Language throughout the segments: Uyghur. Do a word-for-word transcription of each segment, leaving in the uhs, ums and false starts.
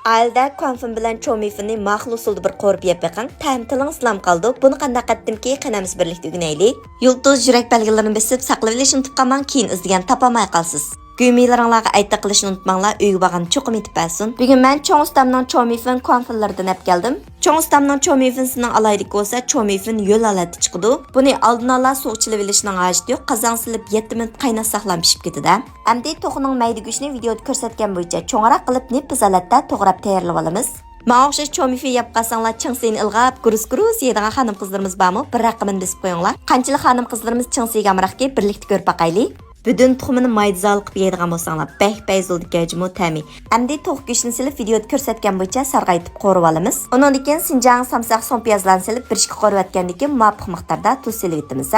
ئائىلىدە كۇانفېن بىلەن چومىفېننى ماقۇل ئۇسۇلدا بىر قورۇپ يەپ بېقىڭ، تەم تىلىڭىزدا قالىدۇ. بۇنى قانداق قىلدىمكى، قېنى ئەمىسە بىرلىكتە ئۆگىنەيلى. يۇلتۇز، يۈرەك بەلگىلىرىنى بېسىپ ساقلىۋېلىشنى ئۇنتۇپ قالماڭ، كېيىن ئىزدىگەن تاپالماي قالىسىز. گۈمىلىرىڭلارغا ئەتىق قىلىشنى ئۇنتۇماڭلار، ئۆيگە بارغاندا چوقۇم ئېتىپ بەرسۇن. بۈگۈن مەن چوڭ ئۇستامنىڭ چومىفېن كۇانفېنلىرىدىن ئەپ كەلدىم. چوڭ ئۇستامنىڭ چومىفېنسىنىڭ ئالاھىدىلىكى بولسا، چومىفېن ھۆل ھالەتتە چىقىدۇ. بۇنى ئالدىن ئالا سۇغا چىلىۋېلىشنىڭ ھاجىتى يوق، قازانغا سېلىپ يەتتە مىنۇت قايناتساقلا پىشىپ كېتىدۇ. ئەمدى توخۇنىڭ مەيدە گۆشىنى ۋىدېئودا كۆرسەتكەن بويىچە چوڭراق قىلىپ نېپىز ھالەتتە توغراپ تەييارلىۋالىمىز. ماڭا ئوخشاش چومىفېن يەپ قالساڭلار، چىڭ سېنى ئىلغاپ، گۇرۇس-گۇرۇس يەيدىغان خانىم-قىزلىرىمىز بارمۇ؟ بىر رەقىمىنى بېسىپ قويۇڭلار. قانچىلىك خانىم-قىزلىرىمىز چىڭ سېگە ئامراقكى، بىرلىكتە كۆرۈپ باقايلى. بۈدۈن تۇخۇمىنى مايدا زالى قىلىپ يەيدىغان بولساڭلار، بەك پەيزىلدىكەن جۇمۇ تەمى. ئەمدى توخۇ گۆشىنى سېلىپ، ۋىدېئودا كۆرسەتكەن بويىچە سارغايتىپ قورۇۋالىمىز. ئۇنىڭدىن كېيىن سىنجاڭ سامساق سوڭ پىيازلارنى سېلىپ، بىر ئىككى قورۇۋەتكەندىن كېيىن، مۇۋاپىق مىقداردا تۇز سېلىۋېتىمىز.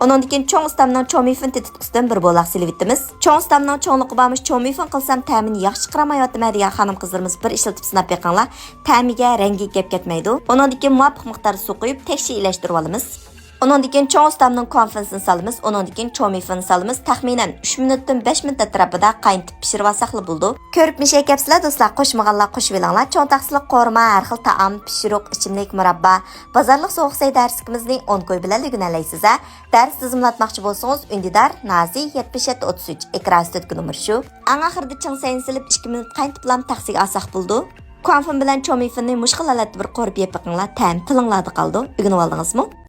ئۇنىڭدىن كېيىن چوڭ ئۇستامنىڭ چومىفېن تېتىتقۇسىدىن بىر بولاق سېلىۋېتىمىز. چوڭ ئۇستامنىڭ چوڭلۇقى بارمىش، چومىفېن قىلسام تەمىنى ياخشى چىقىرالمايۋاتىمەن دېگەن خانىم-قىزلىرىمىز بىر ئىشلىتىپ سىناپ بېقىڭلار. تەمىگە، رەڭگىگە گەپ كەتمەيدۇ. ئۇنىڭدىن كېيىن مۇۋاپىق مىقداردا سۇ قۇيۇپ، تەكشى ئىلەشتۈرۈۋالىمىز. ئۇنىڭدىن كېيىن چوڭ ئۇستامنىڭ كۇانفېنسىنى سالىمىز، ئۇنىڭدىن كېيىن چومىفېننى سالىمىز. تەخمىنەن ئۈچ مىنۇتتىن بەش مىنۇت ئەتراپىدا قاينىتىپ پىشۇرۇۋالساقلا بولىدۇ. كۆرۈپ مىشەي كەپسىلە دوستلار، قوشمىغانلار قوشۇۋېلىڭلار. چوڭ تەخسىلىك قورۇما، ھەر خىل تائام، پىشۇرۇق، ئىچىملىك، مۇراببا، بازارلىق سوغۇق سەي دەرسلىكىمىزنى ئون كوي بىلەن ئۆگىنەلەيسىز ھە. دەرس تىزىملاتماقچى بولسىڭىز، ئۈندىدار، نازى، يەتمىش يەتتە ئوتتۇز ئۈچ، ئېكران ئۈستىدىكى نومۇر شۇ. ئەڭ ئاخىرىدا چىڭ سەينى سېلىپ ئىككى مىنۇت قاينىتىپلام تەخسىگە ئالساق بولىدۇ. كۇانفېن بىلەن چومىفېننى مۇشۇ خىل ھالەتتە بىر قورۇپ يەپ بېقىڭلار، تەم تىلىڭلاردا قالىدۇ. ئۆگىنىۋالدىڭىزمۇ؟